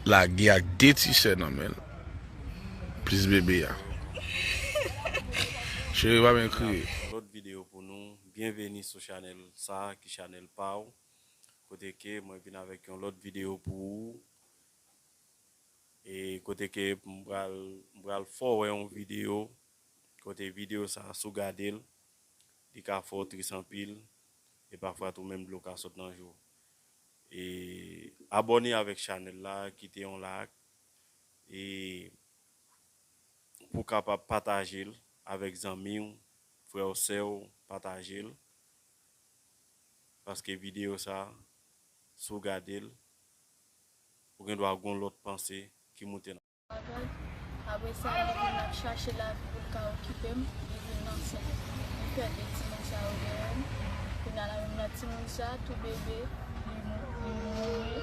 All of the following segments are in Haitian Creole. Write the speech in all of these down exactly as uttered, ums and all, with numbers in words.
Lage ak de ti sè nan men l. Plis bebe a. Cheri, pa byen kriye. Yon lòt videyo pou nou. Byenveni sou chanèl sa, ki chanèl pa w. Kote ke mwen vin avèk yon lòt videyo pou ou. E kote ke m pral, m pral fè w wè yon videyo. Kote videyo sa, si w gade l, li ka fè w tris anpil. E pafwa tou menm dlo ka sot nan je w. E abòne avèk chanèl la, kite yon like. E pou w kapab pataje l avèk zanmi w, frè w, sè w, pataje l. Paske videyo sa, si w gade l, ou gen dwa gon lòt panse ki moute nan. Apre sa, li vin ap chache lavi pou l ka okipe m, li vin ansent. Li fè de timoun sa yo dèyè m. Kounye a la menm nan timoun sa, tou bebe, li mou-, li mouri.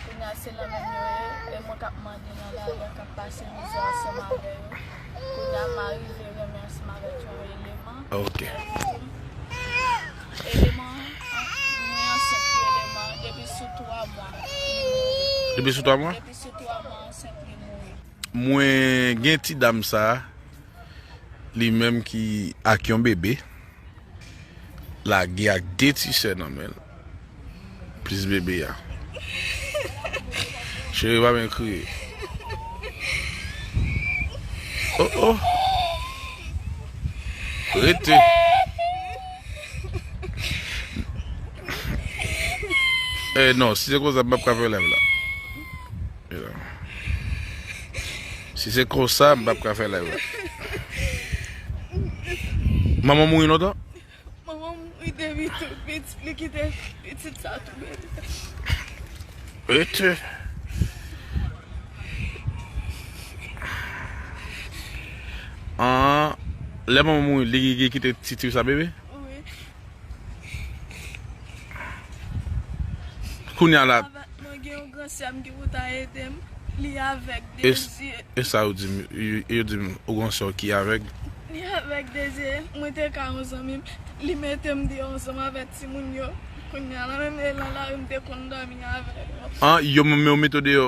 Kounye a se lanmenm yo ye, e mwen k ap mande nan lari a, k ap pase mizè ansanm avè yo. Kounye a m arive renmen ansanm avèk yon eleman. Ok. Eleman, mwen ansent pou eleman depi sou twa mwa. Depi sou twa mwa? Depi sou twa mwa ansent li mouri. Mwen gen ti dam sa, li menm ki ak yon bebe, lage ak de ti sè nan men l. Plis bebe a. Cheri, pa byen kriye. Oh, oh. Rete. Eh, non, si se konsa, m p ap ka fè live la. Si se konsa, m p ap ka fè live la. Manman mouri lontan? Manman mouri depi tou piti, li kite pitit sa tou bebe. Ete. An, lè manman mouri, li, li kite ti, ti sa bebe? Wi. Kounye a la. Avèk mwen gen yon gran sè m ki pou ta ede m. Li avèg de zye. E sa yo di m, yo, yo di m, ou gen yon sè ki avèg? Li avèg de zye. Mwen te ka yon zanmi m. Li mete m deyò ansanm avèk timoun yo. Kounye a la, menm e nan lari m te konn dòmi avè yo. An, yo menm yo mete w deyò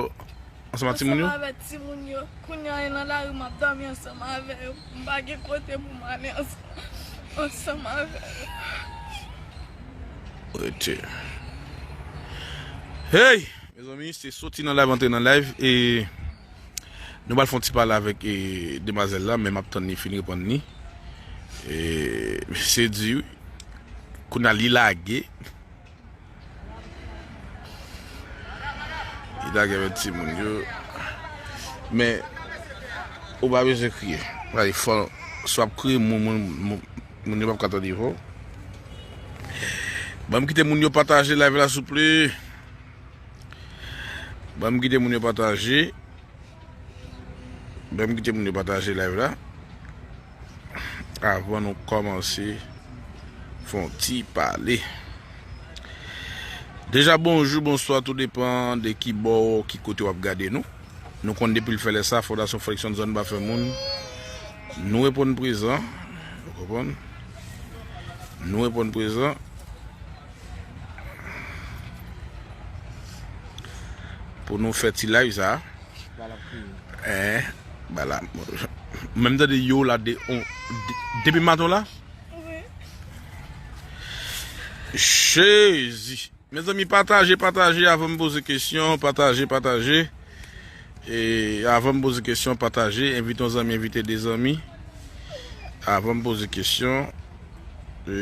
ansanm ak timoun yo? Ansanm avèk timoun yo. Kounye a, e nan lari m ap dòmi ansanm avè yo. M pa gen kote pou m ale ansanm, ansanm avè yo. Rete. Hey! Mezanmi, se soti nan live, antre nan live, e nou pral fè yon ti pale avèk, e, demwazèl la, men m ap tann li fin reponn li. E, se di, wi. Kounye a li lage. Li lage avèk timoun yo. Men, ou pa bezwen kriye. Gade, fò, si w ap kriye, moun, moun, moun, moun yo p ap ka tande fò. Ban m kite moun yo pataje live la, souple. Ban m kite moun yo pataje. Ban m kite moun yo pataje live la. Avan nou kòmanse fè yon ti pale. Deja, bonjou, bonswa, tou depan de ki bò, ki kote w ap gade nou. Nou konn depi l fè lè sa, Fondasyon Fredrickson Zòn Bafè Moun. Nou reponn prezan. Ou konprann? Nou reponn prezan. Pou nou fè ti live sa. Bal ap kriye. Eh, bal la. Menm tande yo la de, on, de, depi maten la? Wi. Jezi. Mezanmi, pataje, pataje avan m poze kesyon, pataje, pataje. E avan m poze kesyon, pataje, envite yon zanmi, envite de zanmi. Avan m poze kesyon, e,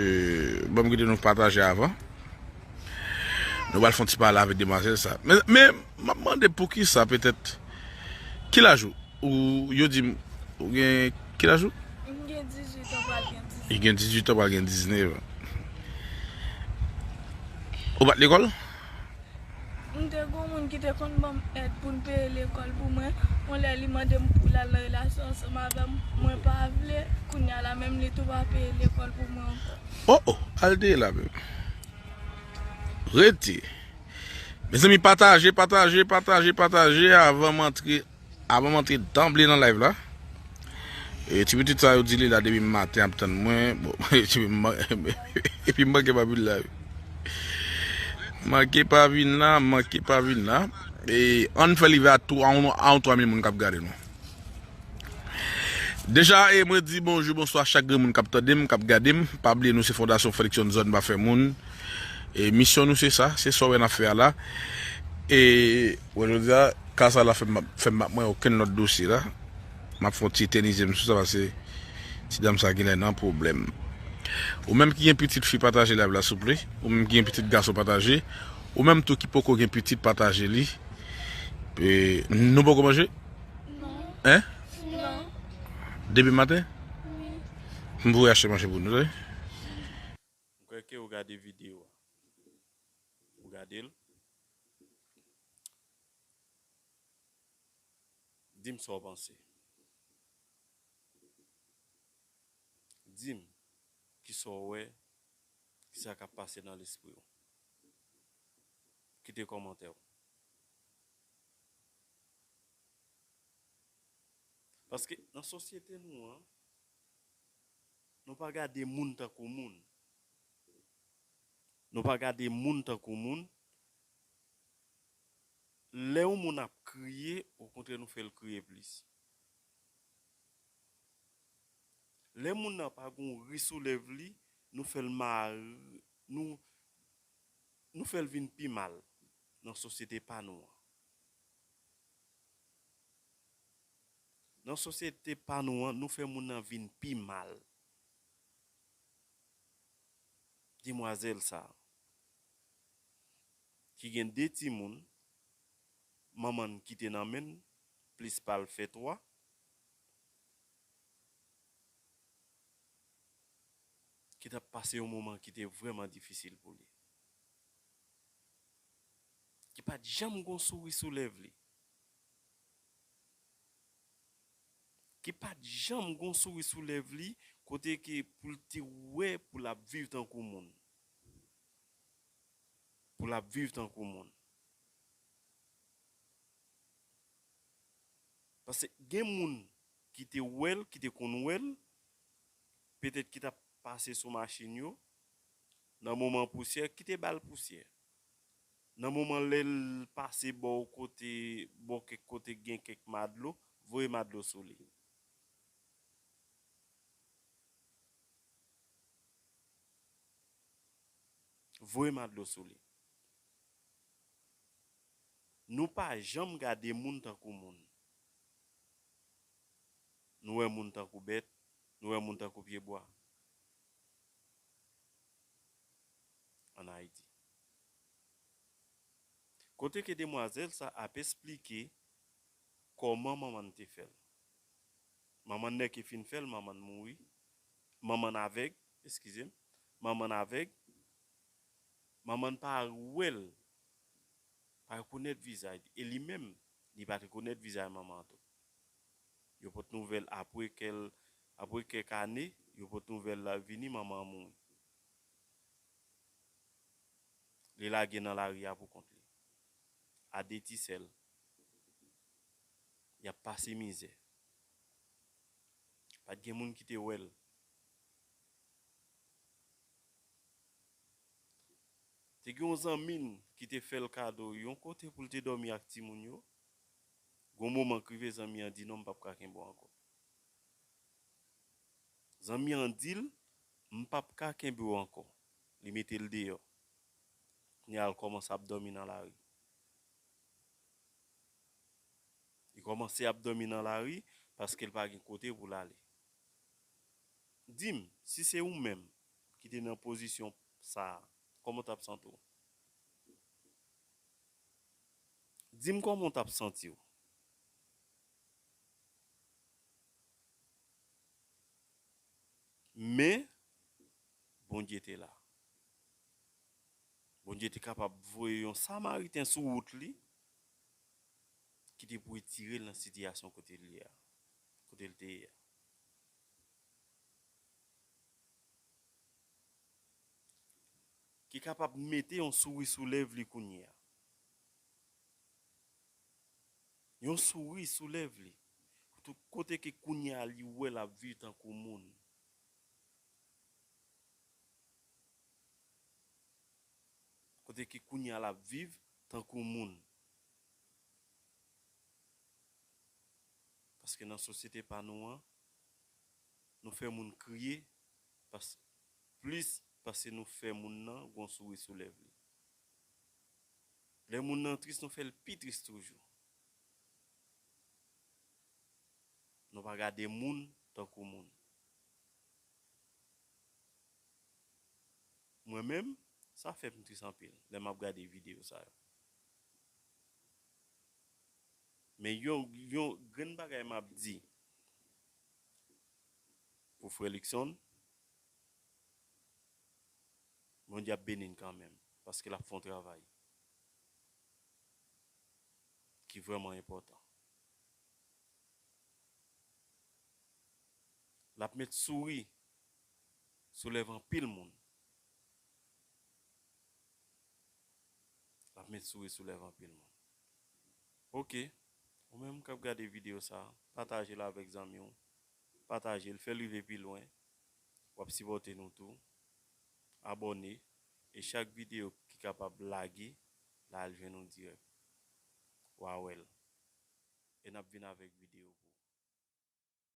ban m kite nou pataje avan. Nou pral fè yon ti pale avèk demwazèl sa. Men, men, m ap mande poukisa petèt. Ki laj ou? Ou, yo di m, ou gen ki laj ou? M gen dizuit an, pral gen diznèf. Li gen dizuit an, pral gen diznèf an. Ou pa t lekòl? M te gon moun ki te konn ban m èd pou m peye lekòl pou mwen. Yon lè li mande m pou l al nan relasyon ansanm avè m, mwen pa vle. Kounye a la menm li tou pa peye lekòl pou mwen ankò. Oh, oh, al deye la menm. Rete. Mezanmi, pataje, pataje, pataje, pataje avan m antre, avan m antre danble nan live la. E ti pitit sa yo di li la depi maten ap tann mwen. Bon, epi m, epi m manke pa vin la, wi. Manke pa vin la, manke pa vin la. E ann fè live a tou a yon, a yon twa mil moun k ap gade nou. Deja, e mwen di bonjou, bonswa chak grenn moun k ap tande m, k ap gade m. Pa bliye nou se Fondasyon Felix Johnson pa fè moun. E misyon nou se sa, se sa w wè n ap fè a la. E wè jodi a, ka sa la fè m, fè m ap mwen okenn lòt dosye la. M ap fè yon ti etènize m sou sa paske ti dam sa genlè nan pwoblèm. Ou menm ki gen pitit fi pataje live la souple. Ou menm ki gen pitit gason pataje. Ou menm tou ki poko gen pitit pataje li. E, nou poko manje? Non. Hein? Non. Depi maten? Wi. M voye achte manje pou nou, tande? M kwè ke ou gade videyo a. Ou gade l. Di m sa w panse. Di m kisa w wè, kisa k ap pase nan lespri w. Kite kòmantè w. Paske nan sosyete nou an, nou pa gade moun tankou moun. Nou pa gade moun tankou moun. Lè yon moun ap kriye, okontrè, nou fè l kriye plis. Lè moun nan pa gon ri sou lèv li, nou fè l mar-, nou, nou fè l vin pi mal nan sosyete pa nou an. Nan sosyete pa nou an, nou fè moun nan vin pi mal. Demwazèl sa a, ki gen de timoun, manman n kite nan men n, plis pa l fè twa, ki t ap pase yon moman ki te vrèman difisil pou li. Ki pa t janm gon souri sou lèv li. Ki pa t janm gon souri sou lèv li, kote ke pou l te wè pou l ap viv tankou moun. Pou l ap viv tankou moun. Paske gen moun ki te wè l, ki te konn wè l, petèt ki t ap pase sou machin yo, nan moman pousyè, kite ba l pousyè. Nan moman lè l pase bò w kote, bò kèk kote gen kèk madlo, voye madlo sou li. Voye madlo sou li. Nou pa janm gade moun tankou moun. Nou wè moun tankou bèt, nou wè moun tankou pyebwa. Ann Ayiti. Kote ke demwazèl sa ap esplike kòman manman n te fè l. Manman n nèke fin fè l, manman n mouri. Manman n avèg, eskize m. Manman n avèg. Manman n pa wè l, pa rekonèt vizaj li. E li menm, li pa t rekonèt vizaj manman an tou. Yo pot nouvèl apre kèl, apre kèk ane, yo pot nouvèl la vini, manman an mouri. Li lage nan lari a pou kont li. A de ti sèl. Y ap pase mizè. Pa t gen moun ki te wè l. Te gen yon zanmi n ki te fè l kado yon kote pou l te dòmi ak timoun yo. Gon moman k rive zanmi an di non, m p ap ka kenbe w ankò. Zanmi an di l, m p ap ka kenbe w ankò. Li mete l deyò. Kounye a l kòmanse ap dòmi nan lari. Li kòmanse ap dòmi nan lari paske l pa gen kote pou l ale. Di m, si se ou menm ki te nan pozisyon sa a, kòman w t ap santi w? Di m kòman w t ap santi w? Men, Bondye te la. Bondye te kapab voye yon Samariten sou wout li ki te pou retire l nan sitiyasyon kote l ye a, kote l te ye a. Ki kapab mete yon souri sou lèv li kounye a. Yon souri sou lèv li. Kote, kote ke kounye a li wè l ap viv tankou moun. Kote ke kounye a l ap viv tankou moun. Paske nan sosyete pa nou an, nou fè moun kriye pas, plis pase nou fè moun nan gon souri sou lèv li. Lè moun nan tris, nou fè l pi tris toujou. Nou pa gade moun tankou moun. Mwen menm, sa fè m tris anpil lè m ap gade videyo sa yo. Men yon, yon grenn bagay m ap di pou frè Luckson, Bondye ap beni n kanmenm, paske l ap fè yon travay ki vrèman enpòtan. L ap met souri sou lèv anpil moun. L ap met souri sou lèv anpil moun. Ok, ou menm k ap gade videyo sa, pataje l avèk zanmi w. Pataje l, fè l rive pi lwen. W ap sipòte nou tou. Abòne. E chak videyo ki kapab lage, l a al jwenn nou dirèk. W a wè l. E n ap vin avèk videyo pou ou.